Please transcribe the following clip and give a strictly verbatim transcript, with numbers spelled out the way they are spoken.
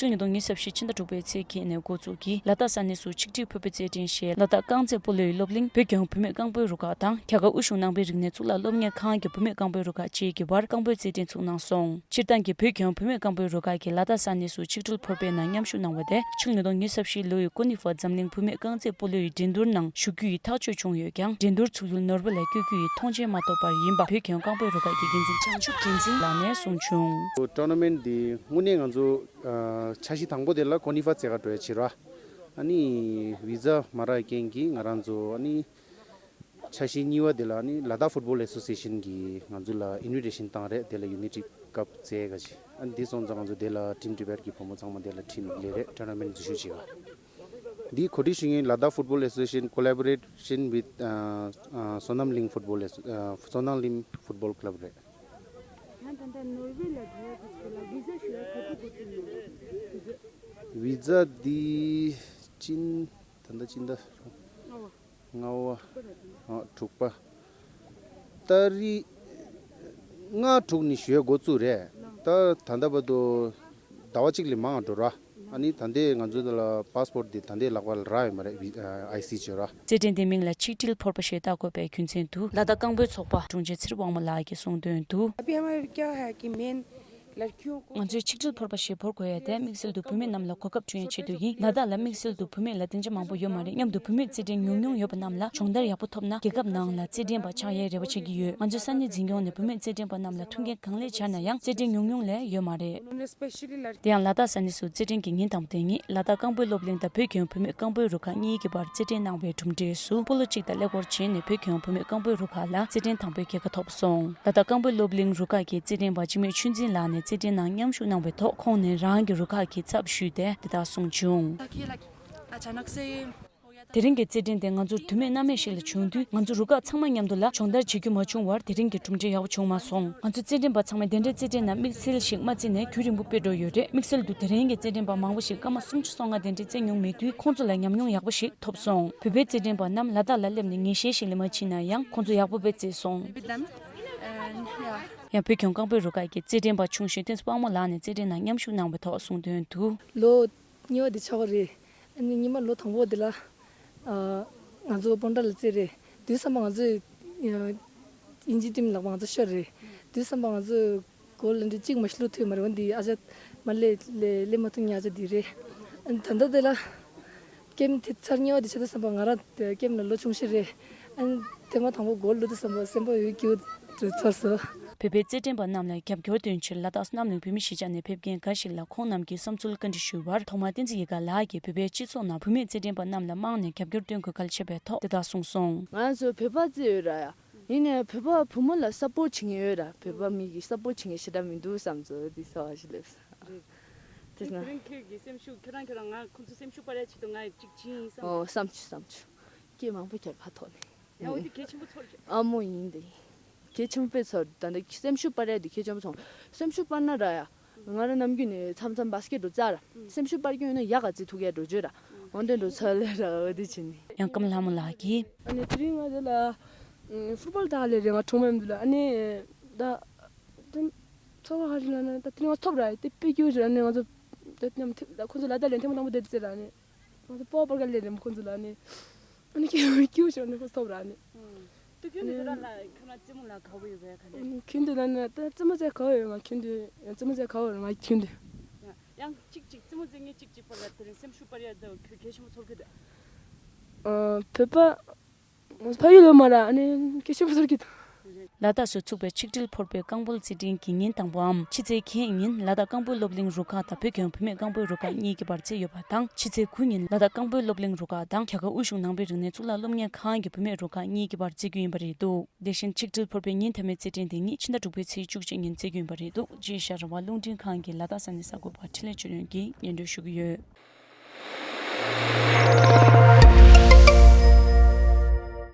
སྤྱི་ལོ་ཉིས་སྟོང་ཉི་ཤུ་རྩ་བཞི་ཕྱི་ཟླ་དྲུག་པའི་ཚེས་བརྒྱད་ནས་འགོ་བཙུགས་ཀྱིས་ལ་དྭགས་ས་གནས་སུ་ཆིག་སྒྲིལ་ཕུར་པའི་རྩེད་འགྲན་ཞེས་ལ་དྭགས་རྐང་རྩེད་སྤོ་ལོའི་སློབ་གླིང་བོད་ལྗོངས་བུད་མེད་རྐང་སྤོལ་རུ་ཁག་དང་རྒྱ་གར་དབུས་གཞུང་ནང་པའི་རིག་གནས་གཙུག་ལག་སློབ་གཉེར་ཁང་གི་བུད་མེད་རྐང་སྤོལ་རུ་ཁག་བཅས་ཀྱི་བར་རྐང་སྤོལ་རྩེད་འགྲན་ཚུགས་གནང་སོང་། སྤྱིར་བཏང་གི་བོད་ལྗོངས་བུད་མེད་རྐང་སྤོལ་རུ་ཁག་གིས་ལ་དྭགས་ས་གནས་སུ་ཆིག་སྒྲིལ་ཕུར་པའི་ནང་མཉམ་ཞུགས་གནང་བ་དེ་ཕྱི་ལོ་ཉིས་སྟོང་ཉི་ཤུ་རྩ་བཞི་ལོའི་ཀོ་ནི་ཧྥ་འཛམ་གླིང་བུད་མེད་རྐང་རྩེད་སྤོ་ལོའི་འགྲན་བསྡུར་ནང་ཞུགས་རྒྱུ་ཡི་ཐག་གཅོད་བྱུང་ཡོད་ཀྱང་། འགྲན་བསྡུར་ཚུགས་ཡུལ་ནོར་བུ་ལ་བསྐྱོད་རྒྱུ་ཡི་མཐོང་མཆན་མ་ཐོབ་པར་ཡིན་པ་བོད་ལྗོངས་རྐང་སྤོལ་རུ་ཁག་གི་འགན་འཛིན་བྱང་ཆུབ་རྒྱལ་མཚན་ལགས་ནས་གསུངས་བྱུང་། ཊོར་ན་མེན་འདི་དངོས་གནས་ང་ཚོ་ཨ་འཆར་གཞི་དང་པོ་དེ་ལ་ཀོ་ནི་ཧྥ་རྩེད་གར་འགྲོ་ཡ་བྱེད་ར། ཨ་ནི་བི་ཛ་མ་རག་རྐྱེན་གྱིས་ང་རང་ཚོ་ཨ་ནི་འཆར་གཞི་གཉིས་པ་དེ་ལ་ཨ་ནི་ལ་དྭགས་ཕུཊ་བོལ་ཨེ་སོ་སི་ཨེ་ཤན་གྱིས་ང་ཚོ་ལ་ཨིན་ཝི་ཊེ་ཤན་བཏང་རེད། དེ་ལ་ཡུ་ནི་ཊི་ཀབ་རྩེད་ག་ཅིག་ཨ་ནི་དེ་སོང་ཙང་ང་ཚོ་དེ་ལ་ཊིམ་པྲི་པེར་གྱི་བུ་མོ་ཚང་མ་དེ་ལ་ཁྲིད་ནས་སླེབས་རེད། ཊོར་ན་མེན་འཛུལ་ཞུགས་བྱེད་ག་འདིའི་གོ་སྒྲིག་ཞུ་མཁན་ལ་དྭགས་ཕུཊ་བོལ་ཨེ་སོ་སི་ཨེ་ཤན་ཀོ་ལ་བོ་རེ་ཤན་ཝིད་ཨ་ཨ་བསོད་ནམས་གླིང་ཕུཊ་བོལ་ཨེ་སོ་ཨ་བསོད་ནམས་གླིང་ཕུཊ་བོལ་ཀླབ་རེད། ང་ད་ལྟ་ནོར་ཝེ་ལ་འགྲོ་ཡ་དེ་ཚོ་ལ་བི་ཛ་ཞུ་ཡ་ག་ཚོད་འགོར་གྱི་ཡོད། བི་ཛ། བི་ཛ་འདི་སྤྱི་ཟླ་ད་ལྟ་སྤྱི་ཟླ་ལྔ་པ། ལྔ་པ་ཨ་དྲུག་པ། ཏ་རིག་ལྔ་དྲུག་ནས་ཞུ་ཡ་འགོ་བཙུགས་རེད། ད་ད་ལྟ་བར་དུ་ཟླ་བ་གཅིག་ལས་མང་འགྲོ་ར། ཨ་ནི་ད་ལྟའི་ང་ཚོ་ལ་པཱ་སི་པོར་ཊི་འདི་ད་ལྟའི་ལག་པ་ལ་རག་ཡོད་མ་རེད། བི་ཨ་ཨའི་སི་བྱོས་ར། རྩེད་འགྲན་དེའི་མིང་ལ་ཆིག་སྒྲིལ་ཕོར་པ་ཞེས་བཏགས་དགོས་པའི་རྒྱུ་མཚན་དུ་ལ་དྭགས་རྐང་སྤོལ་ཚོགས་པ་དྲུང་ཆེ་ཚེ་རིང་དབང་མོ་ལགས་ཀྱིས་གསུངས་དོན་དུ། अभी हमारे क्या है कि मेन लड़कियों को ང་ཚོས་ཆིག་སྒྲིལ་ཕོར་པ་ཞེས་འབོད་དགོས་ཡ་དེ་དམིགས་བསལ་དུ་བུད་མེད་རྣམས་ལ་གོ་སྐབས་བསྐྲུན་ཡའི་ཆེད་དུ་ཡིན། ལ་དྭགས་ལ་དམིགས་བསལ་དུ་བུད་མེད་ལ་སྡིངས་ཆ་མང་པོ་ཡོད་མ་རེད། མཉམ་དུ་བུད་མེད་རྩེད་འགྲན་ཉུང་ཉུང་ཡོད་པ་རྣམས་ལ་སྦྱོང་བརྡར་ཡག་པོ་ཐོབ་ན་རྒྱལ་ཁབ་ནང་ལ་རྩེད་འགྲན་པ་ཆགས་ཡའི་རེ་བ་བྱེད་ཀྱི་ཡོད། ང་ཚོའི་ས་གནས་འཛིན་སྐྱོང་ནས་བུད་མེད་རྩེད་འགྲན་པ་རྣམས་ལ་མཐུན་རྐྱེན་གང་ལེགས་སྦྱར་ན་ཡང་རྩེད་འགྲན་ཉུང་ཉུང་ལས་ཡོད་མ་རེད། དེ་ཡང་ལ་དྭགས་ས་གནས་སུ་རྩེད་འགྲན་གྱི་ཉིན་དང་པོ་དེ་ཉིད་ལ་དྭགས་རྐང་སྤོལ་སློབ་གླིང་དང་བོད་ལྗོངས་བུད་མེད་རྐང་སྤོལ་རུ་ཁག་གཉིས་ཀྱི་བར་རྩེད་འགྲན་གནང་བའི་གྲུབ་འབྲས་སུ་སྤོ་ལོ་གཅིག་དང་ཀླད་ཀོར་བྱས་ནས་བོད་ལྗོངས་བུད་མེད་རྐང་སྤོལ་རུ་ཁག་ལ་རྩེད་འགྲན་དང་པོའི་རྒྱལ་ཁ་ཐོབ་སོང་། ལ་དྭགས་རྐང་སྤོལ་སློབ་གླིང་རུ་ཁག་གི་རྩེད་འགྲན་པ་འཇིགས་མེད་ཆོས་འཛིན་ལགས་ནས་རྩེད་འགྲན་ནང་མཉམ་ཞུགས་གནང་བའི་ཐོག་ཁོང་ནས་རང་གི་རུ་ཁག་གི་ཚབ་ཞུས་ཏེ་འདི་ལྟར་གསུངས་བྱུང་། དེ་རིང་གི་རྩེད་འགྲན་དེ་ང་ཚོར་དུས་མེད་གནམ་མེད་ཞིག་ལ་བྱུང་དུས། ང་ཚོ་རུ་ཁག་ཚང་མ་མཉམ་དུ་ལ་སྦྱོང་བརྡར་བྱེད་རྒྱུ་མ་བྱུང་བར་དེ་རིང་གི་གྲུབ་འབྲས་ཡག་པོ་བྱུང་མ་སོང་། ང་ཚོ་རྩེད་འགྲན་པ་ཚང་མས་དེ་འདྲའི་རྩེད་འགྲན་ནང་དམིགས་བསལ་ཞིག་མ་བརྩིས་ནས་རྒྱུན་རིང་པོ་སྤེལ་འགྲོ་ཡོད་རེད། དམིགས་བསལ་དུ་དེ་རིང་གི་རྩེད་འགྲན་པ་མང་པོ་ཞིག་སྐར་མ་སུམ་ཅུ་སོ་ལྔ་དེ་འདྲའི་རྩེད་མྱོང་མེད་དུས་ཁོང་ཚོ་ལ་ཉམས་མྱོང་ཡག་པོ་ཞིག་ཐོབ་སོང་། བོད་པའི་རྩེད་འགྲན་པ་རྣམས་ལ་དྭགས་ལ་སླེབས་ནས་ངེས་ཤེས་ཤིག་ལས་མ་ཕྱིན་ན་ཡང་ཁོང་ཚོ་ཡག་པོ་དཔེ་རྩེས་སོང་། ཡང་བོད་ལྗོངས་རྐང་སྤོལ་རུ་ཁག་གི་རྩེད་འགྲན་པ་ཆུང་ཤོས་བསྟན་འཛིན་དཔལ་མོ་ལགས་ནས་རྩེད་འགྲན་ནང་མཉམ་ཞུགས་གནང་བའི་ཐོག་གསུངས་དོན་དུ། ལོ་གཉིས་པ་དེ་ཆགས་པ་རེད། ཨ་ནི་སྔོན་མ་ལོ་དང་པོ་དེ་ལ་ཨ་ང་ཚོ་སྤོན་ཊ་ལ་རྩེད་རེད། དུས་ཙམ་པ་ང་ཚོས་ཨ་དབྱིན་ཇི་ཊིམ་ལག་པ་ང་ཚོ་ཤོར་རེད། དུས་ཙམ་པ་ང་ཚོས་གོལ་ལ་འདི་གཅིག་མ་ཤི་ལུ་ཐུབ་མ་རེད། འོན་ཏེ་ཨ་ཅག་མ་ལེ་ལེ་ལེ་མ་ཐུབ་ཉག་ཅག་དེ་རེད། ཨ་ནི་ད་ལྟ་དེ་ལ་ཀེམ་དེ་ཚར་གཉིས་པ་དེ་ཆགས་དུས་ཙམ་པ་ང་རང་དེ་ཀེམ་ལ་ལོ་ཆུང་ཤོས་རེད། ཨ་ནི་ཐེངས་མ་དང་པོ་གོལ་ལུ་དུས་ཙམ་པ་སེམས་པ་ཡོད་སྐྱིད་པོ་ཚོར་སོང་། བོད་པའི་རྩེད་འགྲན་པ་རྣམས་ལ་རྒྱབ་སྐྱོར་དོན་ཕྱིར་ལ་དྭགས་གནམ་གླིང་བོད་མི་གཞིས་ཆགས་ནས་ཕེབས་མཁན་འགའ་ཞིག་ལ་ཁོང་རྣམས་ཀྱི་བསམ་ཚུལ་བཀའ་འདྲི་ཞུས་པར། ཐོག་མར་བསྟན་འཛིན་ཡེ་ཀ་ལགས་ཀྱིས་བོད་པའི་སྤྱི་ཚོགས་ནང་བུད་མེད་རྩེད་འགྲན་པ་རྣམས་ལ་དམངས་ནས་རྒྱབ་སྐྱོར་སྟོན་དགོས་གལ་ཆེ་བའི་ཐོག་དེ་ལྟར་གསུངས་སོང་། ང་ཚོ་བོད་པ་རྩེད་ཡོད་ར་ཡ། ཡིན་ནའི་བོད་པ་བུ་མོ་ལ་སབ་པོར་བྱེད་མཁན་ཡོད་ར། བོད་པ་མི་གིས་སབ་པོར་བྱེད་མཁན་ཞེ་དྲག་མི་འདུག་བསམ་ཚོ་འདི་ཚོ་བ་ཞིག་སླེབས་སོང་། རེད། དེ་དེ་ན་རིང་ཁྱོད་ཀྱི་སེམས་ཤུགས་ཁྱོད་རང་ཁྱོད་རང་ང་ཁོང་ཚོ་སེམས་ཤུགས་སྤར་ཡ་ཆེད་དུ་ང་གཅིག་བྱིན་ཡིན་བསམ། ཨོ་བསམ་བྱུང་བསམ་བྱུང་། སྐད་མང་པོ་རྒྱབ་ཕ་ཐོག་ནས། ཡང་འོ་དེ་གལ་ཆེན་པོ་ཚོར་བྱུང་། ཨ་མོ་ཡིན་དེ། གལ་ཆེན་པོ་དཔེ་ཚོར། ད་ནི་སེམས་ཤུགས་སྤར་ཡ་དེ་གལ་ཆེན་པོ་ཚོར། སེམས་ཤུགས་སྤར་ན་ར་ཡ། ང་རང་ནམ་རྒྱུན་ནས་མཚམས་མཚམས་བཱ་སི་ཀེ་ཊི་འགྲོ་རྩ་ར། སེམས་ཤུགས་སྤར་རྒྱུ་ཡོད་ན་ཡག་ག་ཚི་ཐུག་ཡ་འགྲོ་བརྗོད་ར། འོན་ཏེ་འགྲོ་ཚར་ལེ་ར་འོ་དེ་བྱས་ནས། ཡང་ཀམ་ལྷ་མོ་ལགས་ཀྱིས། ཨ་ནི་དེ་རིང་ང་དེ་ལ་ཨུམ་ཕུཊ་བོལ་ལྟ་ལེ་རེད། ང་གྲོང་པའི་མི་འདུག་ལ། ཨ་ནི་ད་དེ་ཚོར་བ་ག་རེ་ལབ་ན་ད་དེ་རིང་ང་ཐོབ་ར་དེ་དཔེ་སྐྱིད་པོ་ཞིག་ར། ཨ་ནི་ང་ཚོ་ད་མཉམ་ཁོང་ཚོ་ལ་ད་ལན་ཐེངས་མ་དང་པོ་དེ་རྩེད་ར། ཨ་ནི་ང་ཚོ་སྤོ་བོ་པར་ཀ་ལེ་རེད་ཁོང་ཚོ་ལ། ཨ་ནི་ཨ་ནི་སྐྱིད་པོ་སྐྱིད་པོ་ཞིག་ཨ་ནི་ཁོང་ཚོ་ཐོབ་ར། ཨ་ནི། ཨུམ། ད་ཁྱོད་འདི་ཚོ་ར་ལ་ཁྱོད་རང་རྩེད་མོ་ལ་དགའ་བོ་ཡོད་པས་ག་ནས། ཁྱོད་འདི་ལ་ནི་ད་རྩེད་མོ་རྩེ་དགའ་བོ་ཡོད། ང་ཁྱོད་འདི་རྩེད་མོ་རྩེ་དགའ་བོ་ཡོད། ང་ཁྱོད་འདི། ཡང་གཅིག་གཅིག་རྩེད་མོ་རྩེ་མཁན་གཅིག་གཅིག་པོ་ལ་དེ་རིང་སེམས་ཤུགས་སྤར་ཡ་ད་ཁྱོད་གལ་ཆེན་པོ་ཚོར་གི་འདུག་ཨ་བོད་པ་ཕ་ཡུལ་ལོ་མ་ར་ཨ་ནི་གལ་ཆེན་པོ་ཚོར་གི་འདུག་ལ་དྭགས་སུ་ཚུགས་པའི་ཆིག་སྒྲིལ་ཕོར་པའི་རྐང་སྤོལ་རྩེད་འགྲན་གྱི་ཉིན་དང་པོའམ་ཕྱི་ཚེས་བརྒྱད་ཉིན་ལ་དྭགས་རྐང་སྤོལ་སློབ་གླིང་རུ་ཁག་དང་བོད་ལྗོངས་བུད་མེད་རྐང་སྤོལ་རུ་ཁག་གཉིས་ཀྱི་བར་རྩེད་ཡོད་པ་དང་། ཕྱི་ཚེས་དགུ་ཉིན་ལ་དྭགས་རྐང་སྤོལ་སློབ་གླིང་རུ་ཁག་དང་རྒྱ་གར་དབུས་གཞུང་ནང་པའི་རིག་གནས་གཙུག་ལག་སློབ་གཉེར་ཁང་གི་བུད་མེད་རུ་ཁག་གཉིས་ཀྱི་བར་རྩེད་རྒྱུ་ཡིན་པ་རེད་འདུག་དེ་བཞིན་ཆིག་སྒྲིལ་ཕོར་པའི་ཉིན་མཐའ་མའི་རྩེད་འགྲན་དེ་ཉིད་ཕྱི་ཟླ་དྲུག་པའི་ཚེས་བཅུ་གཅིག་ཉིན་རྩེ་རྒྱུ་ཡིན་པ་རེད་འདུག་ཅེས་ཤར་རང་དབང་རླུང་འཕྲིན་ཁང་གི་ལ་དྭགས་ས་གནས་གསར་འགོད་པ་འཕྲིན་ལས་ཆོས་སྒྲོན་གྱིས་སྙན་སྒྲོན་ཞུ་གི་ཡོད།